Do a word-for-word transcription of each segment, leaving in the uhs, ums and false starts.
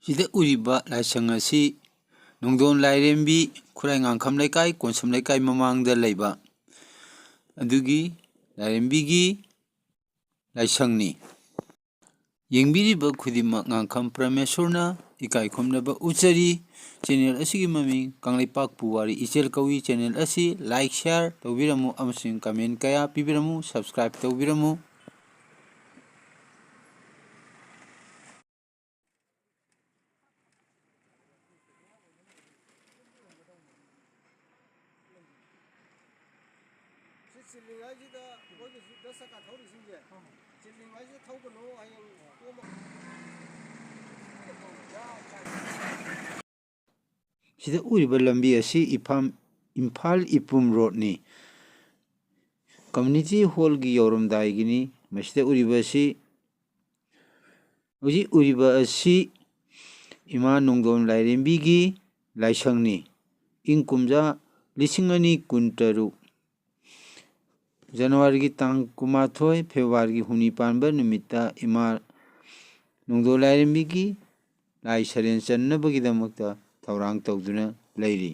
ꯁꯤꯗ ꯎꯔꯤꯕ ꯂꯥꯏꯁꯪ ꯑꯁꯤ ꯅꯣꯡꯗꯣꯟ ꯂꯥꯏꯔꯦꯝꯕꯤ, ꯈꯨꯔꯥꯏ ꯉꯥꯡꯈꯝ ꯂꯩꯀꯥꯏ, ꯀꯣꯟꯁꯝ ꯂꯩꯀꯥꯏ ꯃꯃꯥꯡꯗ ꯂꯩꯕ ꯑꯗꯨꯒꯤ ꯂꯥꯏꯔꯦꯝꯕꯤꯒꯤ ꯂꯥꯏꯁꯪꯅꯤ꯫ ꯌꯦꯡꯕꯤꯔꯤꯕ ꯈꯨꯗꯤꯡꯃꯛ ꯉꯥꯡꯈꯝ ꯄ꯭ꯔꯃꯦꯁꯣꯔꯅ ꯏꯀꯥꯏ ꯈꯨꯝꯅꯕ ꯎꯠꯆꯔꯤ꯫ ꯆꯦꯅꯦꯜ ꯑꯁꯤꯒꯤ ꯃꯃꯤꯡ ꯀꯪꯂꯩꯄꯥꯛ ꯄꯨꯋꯥꯔꯤ ꯏꯆꯦꯜ ꯀꯧꯏ꯫ ꯆꯦꯅꯦꯜ ꯑꯁꯤ ꯂꯥꯏꯛ, ꯁꯤꯌꯥꯔ ꯇꯧꯕꯤꯔꯝꯃꯨ ꯑꯃꯁꯨꯡ ꯀꯃꯦꯟ ꯀꯌꯥ ꯄꯤꯕꯤꯔꯝꯃꯨ, ꯁꯕꯁꯀ꯭ꯔꯥꯏꯕ ꯇꯧꯕꯤꯔꯝꯃꯨ꯫ ꯁꯤ ꯆꯤꯜꯂꯤꯉꯩꯁꯤꯗ ꯃꯣꯏꯒꯤ ꯗꯁ ꯆꯀꯥ ꯊꯧꯔꯤꯁꯤꯡꯁꯦ, ꯆꯤꯜꯂꯤꯉꯩꯁꯤꯗ ꯊꯧꯒꯅꯨ, ꯍꯌꯦꯡ ꯀꯣꯝꯃ-, ꯁꯤꯗ ꯎꯔꯤꯕ ꯂꯝꯕꯤ ꯑꯁꯤ ꯏꯝꯐꯥꯜ, ꯏꯝꯐꯥꯜ ꯏꯄꯨꯝ ꯔꯣꯗꯅꯤ꯫ ꯀꯝꯃ꯭ꯌꯨꯅꯤꯇꯤ ꯍꯣꯜꯒꯤ ꯌꯧꯔꯝꯗꯥꯏꯒꯤꯅꯤ꯫ ꯃꯁꯤꯗ ꯎꯔꯤꯕ ꯑꯁꯤ, ꯍꯧꯖꯤꯛ ꯎꯔꯤꯕ ꯑꯁꯤ ꯏꯃꯥ ꯅꯣꯡꯗꯣꯟ ꯂꯥꯏꯔꯦꯝꯕꯤꯒꯤ ꯂꯥꯏꯁꯪꯅꯤ꯫ ꯏꯪ ꯀꯨꯝꯖꯥ ꯂꯤꯁꯤꯡ ꯑꯅꯤ ꯀꯨꯟꯇꯔꯨꯛ, ꯖꯅꯋꯥꯔꯤꯒꯤ ꯇꯥꯡ ꯀꯨꯟꯃꯥꯊꯣꯏ, ꯐꯦꯕ꯭ꯔꯨꯋꯥꯔꯤꯒꯤ ꯍꯨꯝꯅꯤ ꯄꯥꯟꯕ ꯅꯨꯃꯤꯠꯇ ꯏꯃꯥ ꯅꯣꯡꯗꯣꯟ ꯂꯥꯏꯔꯦꯝꯕꯤꯒꯤ ꯂꯥꯏ ꯁꯔꯦꯟ ꯆꯟꯅꯕꯒꯤꯗꯃꯛꯇ ꯊꯧꯔꯥꯡ ꯇꯧꯗꯨꯅ ꯂꯩꯔꯤ꯫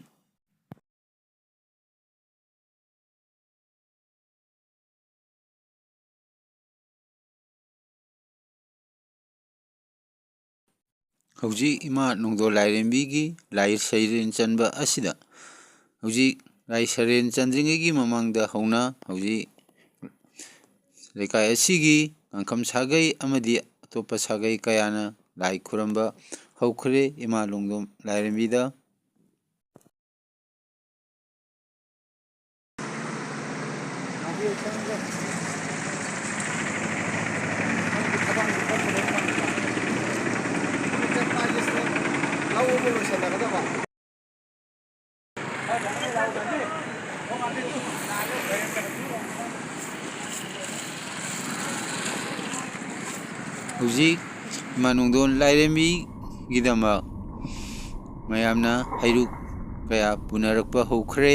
ꯍꯧꯖꯤꯛ ꯏꯃꯥ ꯅꯣꯡꯗꯣꯟ ꯂꯥꯏꯔꯦꯝꯕꯤꯒꯤ ꯂꯥꯏ ꯁꯔꯦꯟ ꯆꯟꯕ ꯑꯁꯤꯗ, ꯍꯧꯖꯤꯛ ꯂꯥꯏ ꯁꯔꯦꯟ ꯆꯟꯗ꯭ꯔꯤꯉꯩꯒꯤ ꯃꯃꯥꯡꯗ ꯍꯧꯅ ꯍꯧꯖꯤꯛ ꯂꯩꯀꯥꯏ ꯑꯁꯤꯒꯤ ꯉꯥꯡꯈꯝ ꯁꯥꯒꯩ ꯑꯃꯗꯤ ꯑꯇꯣꯞꯄ ꯁꯥꯒꯩ ꯀꯌꯥꯅ ꯂꯥꯏ ꯈꯨꯔꯝꯕ ꯍꯧꯈ꯭ꯔꯦ ꯏꯃꯥ ꯅꯣꯡꯗꯣꯟ ꯂꯥꯏꯔꯦꯝꯕꯤꯗ꯫ ꯍꯧꯖꯤꯛ ꯏꯃꯥ ꯅꯣꯡꯗꯣꯟ ꯂꯥꯏꯔꯦꯝꯕꯤꯒꯤꯗꯃꯛ ꯃꯌꯥꯝꯅ ꯍꯩꯔꯨꯛ ꯀꯌꯥ ꯄꯨꯅꯔꯛꯄ ꯍꯧꯈ꯭ꯔꯦ꯫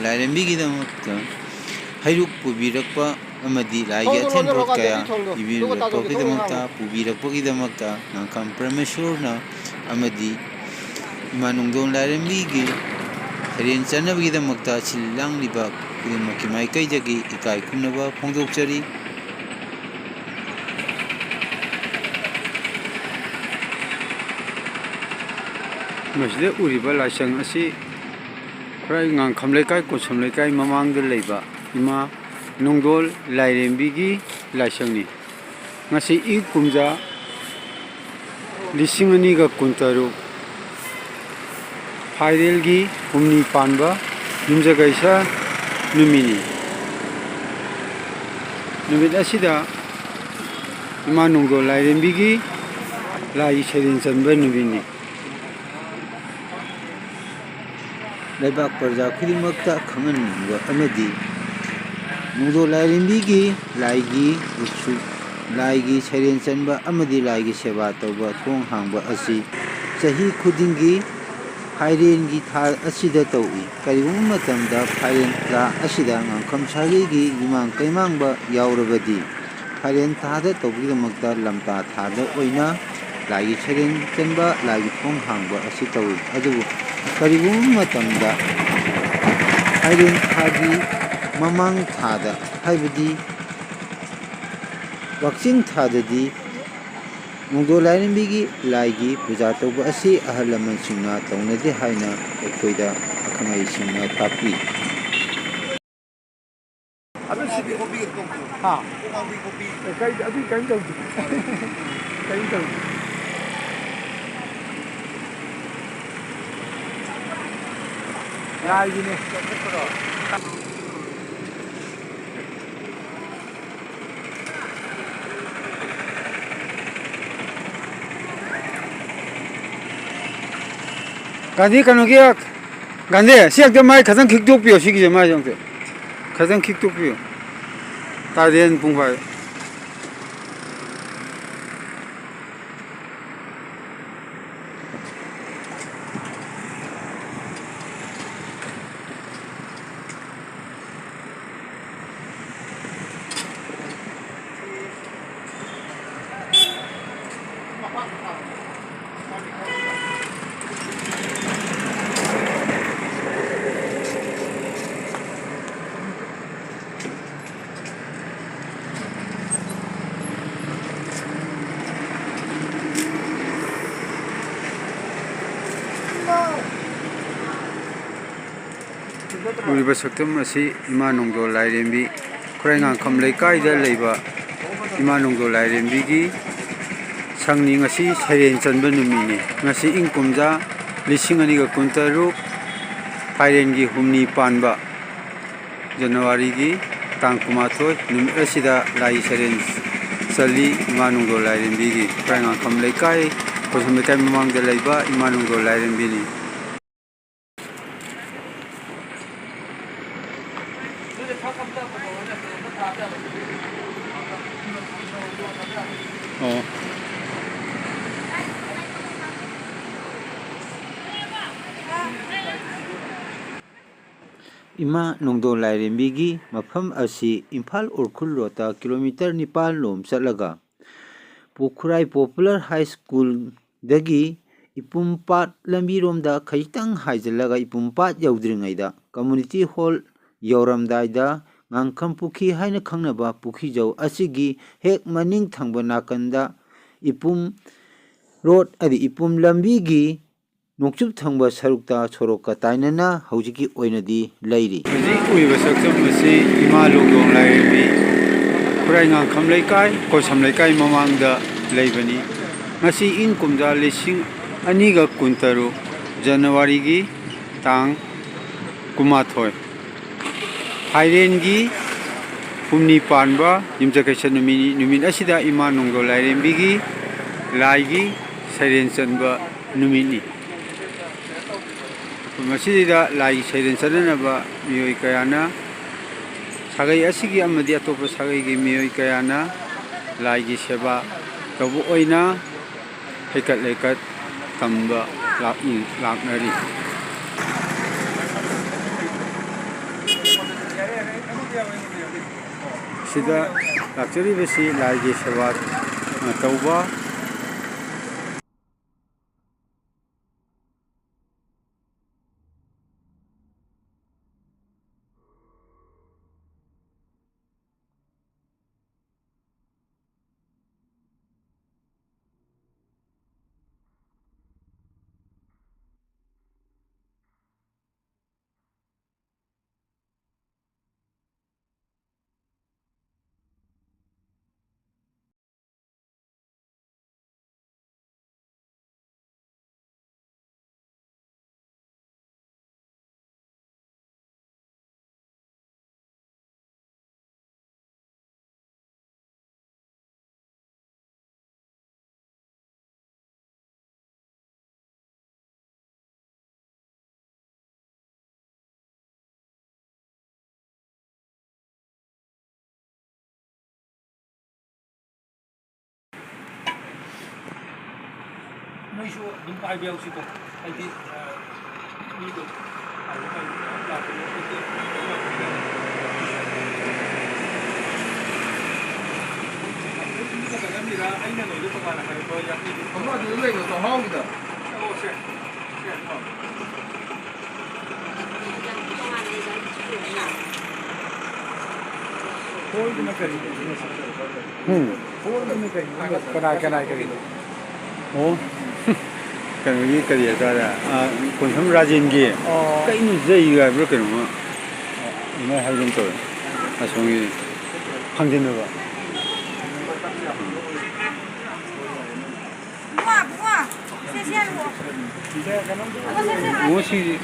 ꯂꯥꯏꯔꯦꯝꯕꯤꯒꯤꯗꯃꯛꯇ ꯍꯩꯔꯨꯛ ꯄꯨꯕꯤꯔꯛꯄ ꯑꯃꯗꯤ ꯂꯥꯏꯒꯤ ꯑꯊꯦꯟ ꯄꯣꯠ ꯀꯌꯥ ꯄꯤꯕꯤꯔꯛꯄꯒꯤꯗꯃꯛꯇ, ꯄꯨꯕꯤꯔꯛꯄꯒꯤꯗꯃꯛꯇ ꯉꯥꯡꯈꯝ ꯄ꯭ꯔꯃꯦꯁꯣꯔꯅ ꯑꯃꯗꯤ ꯏꯃꯥ ꯅꯣꯡꯗꯣꯟ ꯂꯥꯏꯔꯦꯝꯕꯤꯒꯤ ꯁꯩꯔꯦꯡ ꯆꯟꯅꯕꯒꯤꯗꯃꯛꯇ ꯁꯤꯜ ꯂꯥꯡꯂꯤꯕ ꯈꯨꯗꯤꯡꯃꯛꯀꯤ ꯃꯥꯏꯀꯩꯗꯒꯤ ꯏꯀꯥꯏ ꯈꯨꯝꯅꯕ ꯐꯣꯡꯗꯣꯛꯆꯔꯤ꯫ ꯃꯁꯤꯗ ꯎꯔꯤꯕ ꯂꯥꯏꯁꯪ ꯑꯁꯤ ꯈꯨꯔꯥꯏ ꯉꯥꯡꯈꯝ ꯂꯩꯀꯥꯏ, ꯀꯣꯟꯁꯝ ꯂꯩꯀꯥꯏ ꯃꯃꯥꯡꯗ ꯂꯩꯕ ꯏꯃꯥ ꯅꯣꯡꯗꯣꯜ ꯂꯥꯏꯔꯦꯝꯕꯤꯒꯤ ꯂꯥꯏꯁꯪꯅꯤ꯫ ꯉꯁꯤ ꯏꯪ ꯀꯨꯝꯖꯥ ꯂꯤꯁꯤꯡ ꯑꯅꯤꯒ ꯀꯨꯟꯇꯔꯨꯛ ꯐꯥꯏꯔꯦꯜꯒꯤ ꯍꯨꯝꯅꯤ ꯄꯥꯟꯕ ꯌꯨꯝꯖꯀꯩꯁ ꯅꯨꯃꯤꯠꯅꯤ꯫ ꯅꯨꯃꯤꯠ ꯑꯁꯤꯗ ꯏꯃꯥ ꯅꯣꯡꯗꯣꯜ ꯂꯥꯏꯔꯦꯝꯕꯤꯒꯤ ꯂꯥꯏꯒꯤ ꯁꯩꯔꯦꯡ ꯆꯟꯕ ꯅꯨꯃꯤꯠꯅꯤ꯫ ꯂꯩꯕꯥꯛ ꯄ꯭ꯔꯖꯥ ꯈꯨꯗꯤꯡꯃꯛꯇ ꯈꯪꯍꯟꯅꯤꯡꯕ ꯑꯃꯗꯤ ꯅꯣꯡꯗꯣꯜ ꯂꯥꯏꯔꯦꯝꯕꯤꯒꯤ ꯂꯥꯏꯒꯤ ꯎꯠꯁꯨ, ꯂꯥꯏꯒꯤ ꯁꯩꯔꯦꯡ ꯆꯟꯕ ꯑꯃꯗꯤ ꯂꯥꯏꯒꯤ ꯁꯦꯕꯥ ꯇꯧꯕ ꯊꯣꯡ ꯍꯥꯡꯕ ꯑꯁꯤ ꯆꯍꯤ ꯈꯨꯗꯤꯡꯒꯤ ꯐꯥꯏꯔꯦꯟꯒꯤ ꯊꯥ ꯑꯁꯤꯗ ꯇꯧꯏ꯫ ꯀꯔꯤꯒꯨꯝꯕ ꯃꯇꯝꯗ ꯐꯥꯏꯔꯦꯟ ꯊꯥ ꯑꯁꯤꯗ ꯉꯥꯡꯈꯝ ꯁꯥꯒꯩꯒꯤ ꯌꯨꯝꯃꯥꯡ ꯀꯩꯃꯥꯡꯕ ꯌꯥꯎꯔꯕꯗꯤ, ꯐꯥꯏꯔꯦꯟ ꯊꯥꯗ ꯇꯧꯕꯒꯤꯗꯃꯛꯇ ꯂꯝꯇꯥ ꯊꯥꯗ ꯑꯣꯏꯅ ꯂꯥꯏꯒꯤ ꯁꯩꯔꯦꯡ ꯆꯟꯕ, ꯂꯥꯏꯒꯤ ꯊꯣꯡ ꯍꯥꯡꯕ ꯑꯁꯤ ꯇꯧꯏ꯫ ꯑꯗꯨꯕꯨ ꯀꯔꯤꯒꯨꯝꯕ ꯃꯇꯝꯗ ꯐꯥꯏꯔꯦꯟ ꯊꯥꯒꯤ ꯃꯃꯥꯡ ꯊꯥꯗ, ꯍꯥꯏꯕꯗꯤ ꯋꯥꯛꯆꯤꯡ ꯊꯥꯗꯗꯤ ꯅꯣꯡꯗꯣꯜ ꯂꯥꯏꯔꯦꯝꯕꯤꯒꯤ ꯂꯥꯏꯒꯤ ꯄꯨꯖꯥ ꯇꯧꯕ ꯑꯁꯤ ꯑꯍꯜ ꯂꯃꯟꯁꯤꯡꯅ ꯇꯧꯅꯗꯦ ꯍꯥꯏꯅ ꯑꯩꯈꯣꯏꯗ ꯑꯈꯪ ꯑꯍꯩꯁꯤꯡꯅ ꯇꯥꯛꯄꯤ꯫ ꯑꯗꯨ ꯁꯤꯗꯤ ꯍꯥ? ꯑꯦ, ꯀꯔꯤ, ꯑꯗꯨ ꯀꯔꯤꯝ ꯇꯧꯗꯦ꯫ ꯀꯔꯤꯝ ꯇꯧꯗꯦ꯫ ꯂꯥꯏꯒꯤꯅꯦ꯫ ꯒꯥꯟꯙꯤ ꯀꯩꯅꯣꯒꯤ, ꯒꯥꯟꯙꯤ, ꯁꯤ ꯑꯝꯇ ꯃꯥꯏ ꯈꯤꯇꯪ ꯈꯤꯛꯇꯣꯛꯄꯤꯌꯣ, ꯁꯤꯒꯤꯁꯦ ꯃꯥꯏꯁꯦ ꯑꯝꯇ ꯈꯤꯇꯪ ꯈꯤꯛꯇꯣꯛꯄꯤꯌꯣ꯫ ꯇꯥꯗꯦꯟ ꯄꯨꯡꯐꯥꯏ꯫ ꯁꯛꯇꯝ ꯑꯁꯤ ꯏꯃꯥ ꯅꯣꯡꯗꯣꯜ ꯂꯥꯏꯔꯦꯝꯕꯤ, ꯈꯨꯔꯥꯏ ꯉꯥꯡꯈꯝ ꯂꯩꯀꯥꯏꯗ ꯂꯩꯕ ꯏꯃꯥ ꯅꯣꯡꯗꯣꯜ ꯂꯥꯏꯔꯦꯝꯕꯤꯒꯤ ꯁꯪꯅꯤ꯫ ꯉꯁꯤ ꯁꯩꯔꯦꯡ ꯆꯟꯕ ꯅꯨꯃꯤꯠꯅꯤ꯫ ꯉꯁꯤ ꯏꯪ ꯀꯨꯝꯖꯥ ꯂꯤꯁꯤꯡ ꯑꯅꯤꯒ ꯀꯨꯟꯇꯔꯨꯛ, ꯐꯥꯏꯔꯦꯟꯒꯤ ꯍꯨꯝꯅꯤ ꯄꯥꯟꯕ ꯖꯅꯋꯥꯔꯤꯒꯤ ꯇꯥꯡ ꯀꯨꯟꯃꯥꯊꯣꯏ ꯅꯨꯃꯤꯠ ꯑꯁꯤꯗ ꯂꯥꯏ ꯁꯩꯔꯦꯡ ꯆꯜꯂꯤ ꯏꯃꯥ ꯅꯣꯡꯗꯣꯜ ꯂꯥꯏꯔꯦꯝꯕꯤꯒꯤ꯫ ꯈꯨꯔꯥꯏ ꯉꯥꯡꯈꯝ ꯂꯩꯀꯥꯏ, ꯀꯣꯁꯝ ꯂꯩꯀꯥꯏ ꯃꯃꯥꯡꯗ ꯂꯩꯕ ꯏꯃꯥ ꯅꯣꯡꯗꯣꯜ ꯂꯥꯏꯔꯦꯝꯕꯤꯅꯤ꯫ ꯑꯣ꯫ ꯏꯃꯥ ꯅꯣꯡꯗꯣꯜ ꯂꯥꯏꯔꯦꯝꯕꯤꯒꯤ ꯃꯐꯝ ꯑꯁꯤ ꯏꯝꯐꯥꯜ ꯎꯈ꯭ꯔꯨꯜ ꯔꯣꯗꯇ ꯀꯤꯂꯣꯃꯤꯇꯔ ꯅꯤꯄꯥꯜ ꯂꯣꯝ ꯆꯠꯂꯒ ꯄꯣꯈꯨꯔꯥꯏ ꯄꯣꯄꯨꯂꯔ ꯍꯥꯏ ꯁ꯭ꯀꯨꯜꯗꯒꯤ ꯏꯄꯨꯝ ꯄꯥꯠ ꯂꯝꯕꯤꯔꯣꯝꯗ ꯈꯖꯤꯛꯇꯪ ꯍꯥꯏꯖꯤꯜꯂꯒ ꯏꯄꯨꯝ ꯄꯥꯠ ꯌꯧꯗ꯭ꯔꯤꯉꯩꯗ ꯀꯝꯃꯨꯅꯤꯇꯤ ꯍꯣꯜ ꯌꯧꯔꯝꯗꯥꯏꯗ ꯉꯥꯡꯈꯝ ꯄꯨꯈ꯭ꯔꯤ ꯍꯥꯏꯅ ꯈꯪꯅꯕ ꯄꯨꯈ꯭ꯔꯤꯖꯧ ꯑꯁꯤꯒꯤ ꯍꯦꯛ ꯃꯅꯤꯡ ꯊꯪꯕ ꯅꯥꯀꯟꯗ ꯏꯄꯨꯝ ꯔꯣꯗ, ꯍꯥꯏꯗꯤ ꯏꯄꯨꯝ ꯂꯝꯕꯤꯒꯤ ꯅꯣꯡꯆꯨꯞ ꯊꯪꯕ ꯁꯔꯨꯛꯇ ꯁꯣꯔꯣꯛꯀ ꯇꯥꯏꯅꯅ ꯍꯧꯖꯤꯛꯀꯤ ꯑꯣꯏꯅꯗꯤ ꯂꯩꯔꯤ꯫ ꯍꯧꯖꯤꯛ ꯎꯔꯤꯕ ꯁꯛꯇꯝ ꯑꯁꯤ ꯏꯃꯥ ꯂꯣꯡꯗꯣꯡ ꯂꯥꯏꯔꯦꯝꯕꯤ, ꯈꯨꯔꯥꯏ ꯉꯥꯡꯈꯝ ꯂꯩꯀꯥꯏ, ꯀꯣꯁꯝ ꯂꯩꯀꯥꯏ ꯃꯃꯥꯡꯗ ꯂꯩꯕꯅꯤ꯫ ꯉꯁꯤ ꯏꯪ ꯀꯨꯝꯖꯥ ꯂꯤꯁꯤꯡ ꯑꯅꯤꯒ ꯀꯨꯟꯇꯔꯨꯛ, ꯖꯅꯋꯥꯔꯤꯒꯤ ꯇꯥꯡ ꯀꯨꯟꯃꯥꯊꯣꯏ꯫ ꯐꯥꯏꯔꯦꯟꯒꯤ ꯍꯨꯝꯅꯤ ꯄꯥꯟꯕ ꯌꯨꯝꯖꯀꯩꯁ ꯅꯨꯃꯤꯠꯅꯤ꯫ ꯅꯨꯃꯤꯠ ꯑꯁꯤꯗ ꯏꯃꯥ ꯅꯣꯡꯗꯣꯜ ꯂꯥꯏꯔꯦꯝꯕꯤꯒꯤ ꯂꯥꯏꯒꯤ ꯁꯩꯔꯦꯡ ꯆꯟꯕ ꯅꯨꯃꯤꯠꯅꯤ꯫ ꯃꯐꯝ ꯑꯁꯤꯗ ꯂꯥꯏꯒꯤ ꯁꯩꯔꯦꯡ ꯆꯟꯅꯅꯕ ꯃꯤꯑꯣꯏ ꯀꯌꯥꯅ, ꯁꯥꯒꯩ ꯑꯁꯤꯒꯤ ꯑꯃꯗꯤ ꯑꯇꯣꯞꯄ ꯁꯥꯒꯩꯒꯤ ꯃꯤꯑꯣꯏ ꯀꯌꯥꯅ ꯂꯥꯏꯒꯤ ꯁꯦꯕꯥ ꯇꯧꯕ ꯑꯣꯏꯅ ꯍꯩꯀꯠ ꯂꯩꯀꯠ ꯇꯝꯕ ꯂꯥꯛꯏ-, ꯂꯥꯛꯅꯔꯤ꯫ ꯁꯤꯗ ꯂꯥꯛꯆꯔꯤꯕꯁꯤ ꯂꯥꯏꯒꯤ ꯁꯦꯕꯥ, ꯑ, ꯇꯧꯕ꯫ ꯑꯩꯁꯨ ꯑꯗꯨꯝ ꯄꯥꯏꯕ ꯌꯥꯎꯁꯤꯀꯣ, ꯍꯥꯏꯗꯤ, ꯑ, ꯃꯤꯗꯣ ꯄꯥꯏꯕ ꯄꯥꯏꯕ ꯃꯌꯥꯝ ꯂꯥꯛꯄꯅꯦ, ꯑꯩꯈꯣꯏꯗꯤ ꯑꯗꯨꯝ ꯃꯤꯗ ꯀꯜꯂꯝꯃꯤꯔ, ꯑꯩꯅ ꯅꯣꯏꯗ ꯇꯣꯉꯥꯟꯅ ꯍꯥꯏꯔꯛꯄ ꯌꯥꯝ ꯂꯩꯕ꯫ ꯑꯃ ꯑꯗꯨꯗ ꯂꯩꯕꯗꯣ ꯍꯥꯎꯒꯤꯗ꯫ ꯑꯣ, ꯁꯦ꯫ ꯁꯦ, ꯍꯥꯎ꯫ ꯎꯝ꯫ ꯀꯅꯥ, ꯀꯅꯥ, ꯀꯔꯤ? ꯑꯣ꯫ ꯀꯩꯅꯣꯒꯤ ꯀꯔꯤ ꯍꯥꯏꯇꯥꯔꯦ? ꯑ, ꯀꯣꯟꯁꯝ ꯔꯥꯖꯦꯟꯒꯤ ꯑꯣ꯫ ꯀꯩꯅꯣ ꯖꯩ ꯍꯥꯏꯕ꯭ꯔꯥ ꯀꯩꯅꯣꯃ ꯑꯗꯨꯃꯥꯏꯅ ꯍꯥꯏꯕ ꯑꯃ ꯇꯧꯋꯦ꯫ ꯑꯁꯣꯝꯒꯤ ꯐꯪꯖꯤꯟꯅꯕ꯫ ꯕꯨꯡꯉꯣ, ꯕꯨꯡꯉꯣ, ꯁꯦ, ꯁꯦ, ꯍꯜꯂꯛꯑꯣ꯫ ꯕꯨꯡꯉꯣ, ꯁꯤ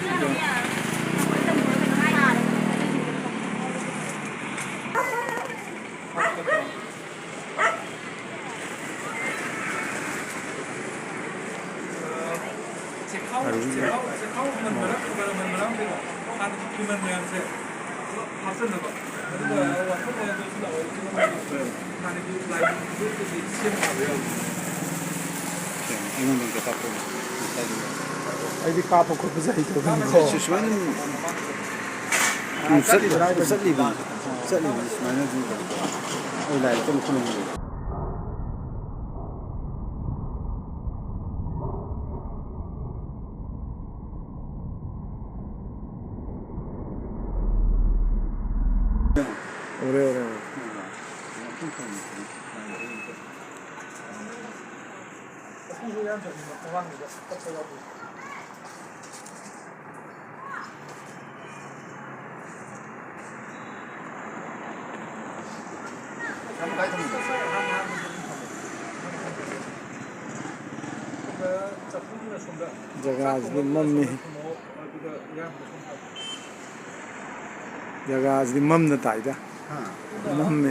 ꯆꯦꯈꯥꯎ, ꯑꯔꯨꯕ꯫ ꯆꯦꯈꯥꯎ, ꯆꯦꯈꯥꯎ ꯍꯨꯟꯍꯟꯕꯔꯥ, ꯀꯔꯝꯕ ꯍꯨꯟꯍꯟꯕꯔꯥ ꯈꯪꯗꯦꯀꯣ꯫ ꯍꯥꯟꯅꯒꯤ ꯍꯨꯟꯍꯟ ꯃꯌꯥꯝꯁꯦ ꯄꯨꯂꯞ ꯍꯥꯞꯆꯟꯅꯕ꯫ ꯑꯗꯨꯒ ꯋꯥꯐꯝ ꯑꯣꯏꯔꯒꯁꯨ ꯂꯥꯛꯑꯣ, ꯍꯥꯟꯅꯒꯤ ꯂꯥꯏꯕꯨꯡꯗꯨꯗꯒꯤ ꯁꯦꯝꯈꯤꯕ ꯌꯥꯎꯏ꯫ ꯑꯩꯉꯣꯟꯗ ꯑꯝꯇ ꯀꯥꯞꯄꯛꯑꯣ꯫ ꯑꯩꯗꯤ ꯀꯥꯞꯄ ꯈꯣꯠꯄꯁꯦ ꯍꯩꯇꯕꯅꯤꯀꯣ꯫ ꯁꯤ ꯁꯨꯃꯥꯏꯅ ꯑꯗꯨꯝ ꯆꯠꯂꯤꯕ, ꯆꯠꯂꯤꯕ, ꯆꯠꯂꯤꯕ ꯁꯨꯃꯥꯏꯅ ꯑꯗꯨꯝ ꯑꯩ ꯂꯥꯏ ꯀꯟꯅ ꯈꯨꯔꯨꯝꯃꯤ꯫ ꯎꯔꯦ, ꯎꯔꯦ, ꯎꯔꯦ꯫ ꯖꯒꯥꯁꯤꯗꯤ ꯃꯝꯃꯤ꯫ ꯖꯒꯥꯁꯤꯗꯤ ꯃꯝꯅ ꯇꯥꯏꯗ꯫ ꯃꯝꯃꯤ꯫